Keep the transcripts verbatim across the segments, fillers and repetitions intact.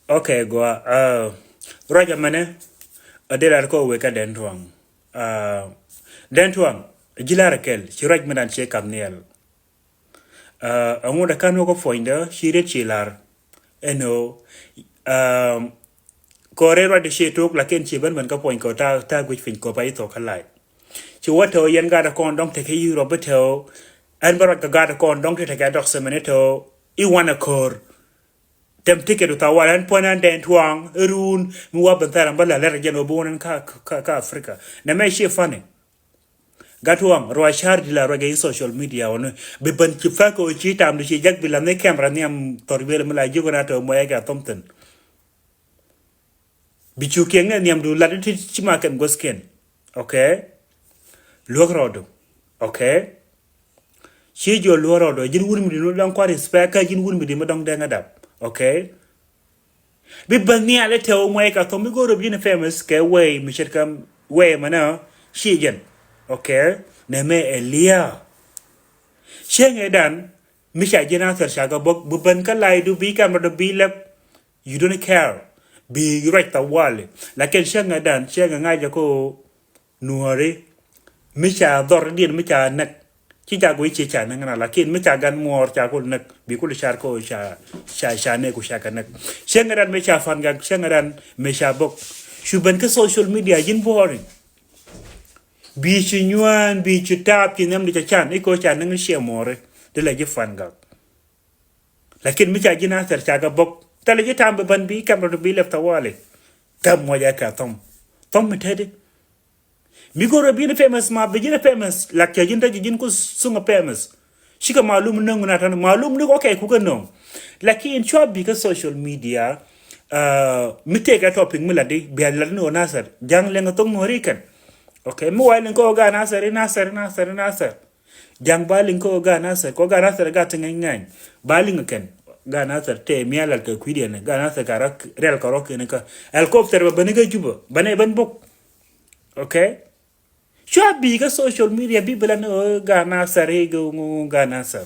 Ok, gua. Uh, ruac amɛnɛ a dee lar kɔ wek kä Dɛn Tuaŋ. Uh, Dɛn Tuaŋ, ji̱ lar kɛl ci ruac mi dan ci kam niɛl. Uh, aŋu da kan wä kɔ puɔ̱nydä ci ret ci lar. Ɛn ɣöö, um, kɔ rɛy ruacdɛ ci tok, lakin ci ben ben kä puɔ̱ny kɔ ta, ta guic piny kɔ pa i̱ thok kä lac. Ci wä tɛw yɛn gat kɔn dɔŋ tekɛ Europe tɛw. Ɛn bä ruac kɛ gat kɔn dɔŋ tekɛ dɔk semɛn tɛw i̱ wanɛ kɔr. Tɛm ticket wä thaw wal ɛn puɔ̱n ɛn Dɛn Tuaŋ irun mi wa ben thɛr ɛn bä la lɛr jɛn wä bi wun ɛn ka, ka, ka Africa. Nɛ mɛ ci funny. Gat Tuaŋ ruac car di la ruac in social media wä ni. Bi ben ci fak wä ci tam du ci jak bi la ni camera ni am thor bel mi la ji̱ wä na tɛw mɔyɛ kɛ thom thin. Bi cu kiɛŋ nɛ nhiamdu lat ti ci ma kɛn guäthkiɛn. Ok. Luäk rɔɔdu. Ok. Ci jiɔ luäk rɔɔdu ji̱n wur mi di mi dɔŋ kua̱r respect kä ji̱n wur mi di mi dɔŋ dɛŋ adap. Ok. Bi ben nhial ɛ tɛw muɛc ka thom mi go̱o̱r rop ji̱n famous kɛ wɛy mi ce̱tkɛ wɛy mɛnɛ ci jɛn. Ok. Nɛ mɛ ɛ lia̱a̱. Cieŋɛ dan mi ca ji̱n a thɛr ca kɛ bok bi ben kä laydu bi kamera du bi lɛp. You don't care. Bi ruac tawali. Lakin cieŋɛ dan cieŋɛ ŋa̱c jɛ ko nuɔri. Mi ca dhɔr diɛn mi ca näk. Ci ca goi ci ca näk na lakin mi ca gan muɔr ca kul näk. Bi kul car ko ca, ca, ca näk ku ca kɛ näk. Cieŋɛ dan mi ca fan gak cieŋɛ dan mi ca bok. Cu ben kä social media ji̱n boring. Bi ci nyuan bi ci tap ci nhiam di ca can iko ca näk ciɛ muɔri. Di la ji̱ fan gak. Lakin mi ca ji̱ Nasir ca kɛ bok. Thilɛ ji̱ tam bi ban bi kamera du bi lɛp tawali. Kam muɔc ɛ kɛ thom. Thom mi tedi. Mi go̱r bi ji̱n famous ma bi ji̱n famous. Lak ca ji̱n dä ji̱ ji̱n ku suŋ famous. Cikɛ malum nöŋ na tan malum ni kɔ kɛ kukɛ nöŋ. Lakin cua bi kä social media. Uh, mi tekɛ topic mi ladi bia ladi ni wä Nasir. Jaŋ lɛŋ thok nuɔri kɛn. Ok, mi wa lɛŋ kɔ ga Nasir, Nasir, Nasir, Nasir. Jaŋ ba liŋ kä Uganda thɛr, kɛ Uganda thɛr gat ti ŋɛny ŋɛny. Ba liŋ kɛn Uganda thɛr tɛ mial al kɛ kui̱diɛn Uganda thɛr ka rɔ rial kɛ rɔ kɛn kä helicopter bä bäni kä Juba bäni bän bok. Ok. Cua bi kä social media bi bä la ni Uganda thɛr i̱ kä Uganda thɛr.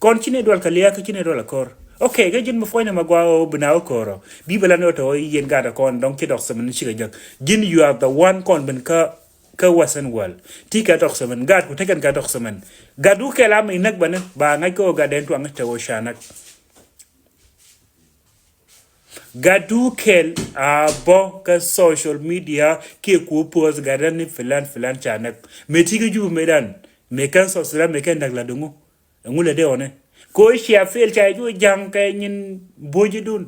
Kɔn ci ni dual kɛ liak ci ni dual kɛ kor. Ok, kä ji̱n mi fuɔ̱ny ni ma gua o bina o koro. Bi bä la ni o tɔ yien gat kɔn dɔŋ ci dɔk sɛmɛn ci kɛ jek. Ji̱n you are the one kɔn bin kä kä Western world. Ti kɛ tɔk sɛmɛn gat ku tekɛn kɛ tɔk sɛmɛn. Gat du kɛl a mɛ inäk bäni ba ŋa̱c kä gat den tuaŋ te wä ca näk. Gat du kɛl a bɔ kä social media kiɛ ku post gat ni filan filan ca näk. Mɛ ti kä jup mɛ dan mɛ kɛn sɔ sira mɛ kɛn näk la duŋu. Ɛŋu lɛ dee ɣɔni. Ko cia fil ca ju ja̱ŋ kɛ nyin bo̱o̱jidun.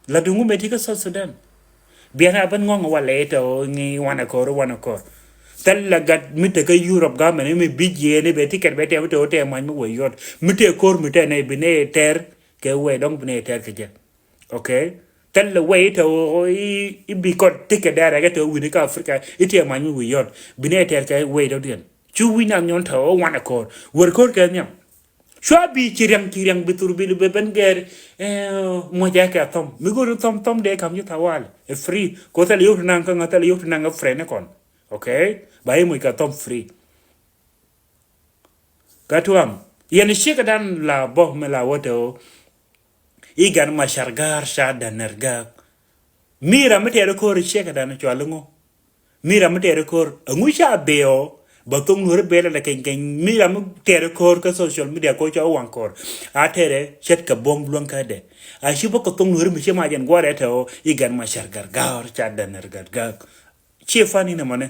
La duŋu mɛ ti kä South Sudan. Biɛn a ben ŋɔŋ walɛ itɛ ŋi wanɛ kɔr wanɛ kɔr. Thɛl la gat mi te kä Europe gamɛn mi bi jiɛni bɛ ticket bɛ tɛ mi te wä tɛ mac mi wä yɔt. Mi te kor mi te nɛ bi nɛ tɛr kɛ wɛ dɔŋ bi nɛ tɛr kɛ jɛ. Ok. Thɛl la wɛ itɛ wä i bi kɔt ticket dɛrɛ kɛ te wä wi̱ni kä Africa itɛ mac mi wä yɔt. Bi nɛ tɛr kɛ wɛ dɔŋ diɛn. Cu wi̱c nath nyɔn tɔ̱ ɣä wanɛ ko̱r. Wär ko̱r kɛ nhiam. Cua bi ci riaŋ ci riaŋ bi thur bi ben gɛɛr. Muɔc ɛ kɛ thɔm mi go̱r thɔm thɔm dee kam ci thawal. Ɛ free ko thɛl yio̱w ti naŋ kä ŋä thɛl yio̱w ti naŋ kä friend kɔn. Ok. Ba i̱ muc kɛ thɔm free. Kä tuaŋ yɛn ciek dan la bɔ mi la wä te ɣä. I̱ gan ma car ga̱a̱r ca danɛr ga̱a̱k. Mi ram mi tɛɛr ko̱r ciek dan cual ŋu. Mi ram mi tɛɛr ko̱r aŋu ca beo ba thoŋ nuɔ̱ri bela la keny keny mi ram mi tɛɛr ko̱r kä social media ko ca waŋ ko̱r. A tɛɛrɛ ce̱t kɛ buɔ̱m luäŋ kä dɛ. A ci bä kɛ thoŋ nuɔ̱ri mi ci ma jɛn guarɛ tɛ ɣä i̱ gan ma car ga̱a̱r ga̱a̱r ca danɛr ga̱a̱r ga̱a̱k. Ci fan inɛ mɔnɛ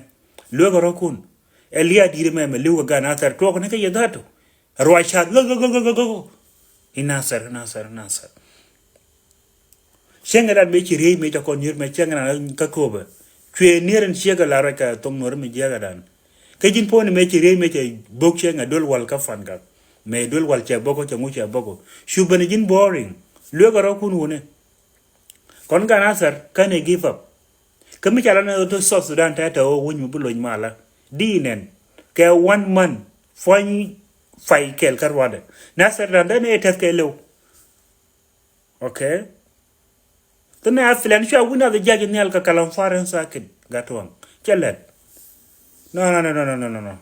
luekä rɔ kun. Ɛ lia̱a̱ di̱i̱t mɛ mɛ li̱w kɛ gan a thɛr tuɔɔk ni kä yɛ dhatu. Ruac cath gäk gäk gäk gäk gäk. Inasar inasar inasar. Cäŋɛ rat mëë ci riey mëë ca kɔn nyuur mɛ cäŋɛ rat kä köpɛ. Cuɛ nier in ciek a la ruac kɛ thoŋ nuɔr mi jiäk a dan. Kä ji̱n puɔ̱ni mëë ci riey mëë ca bok cäŋɛ duel wal kä fan gak. Mëë duel wal cɛ bok cɛ ŋuc cɛ bok. Cu ben ji̱n boring. Luekä rɔ kun wuni. Kɔn gan a thɛr kän ɛ give up. Kä mi ca la ni ɣä South Sudan tɛtɛ ɣä wuny mi bi loc malä. Di nɛn kɛ one month puɔ̱ny fay kɛl kä ruadɛ. Nasir dan dee ni ɛ tɛth kɛ lew. Ok. Thunɛ a filan cua wi̱n a the judge nhial kɛ kalam foreign circuit gat tuɔŋ. Cɛ lɛt. No no no no no no no.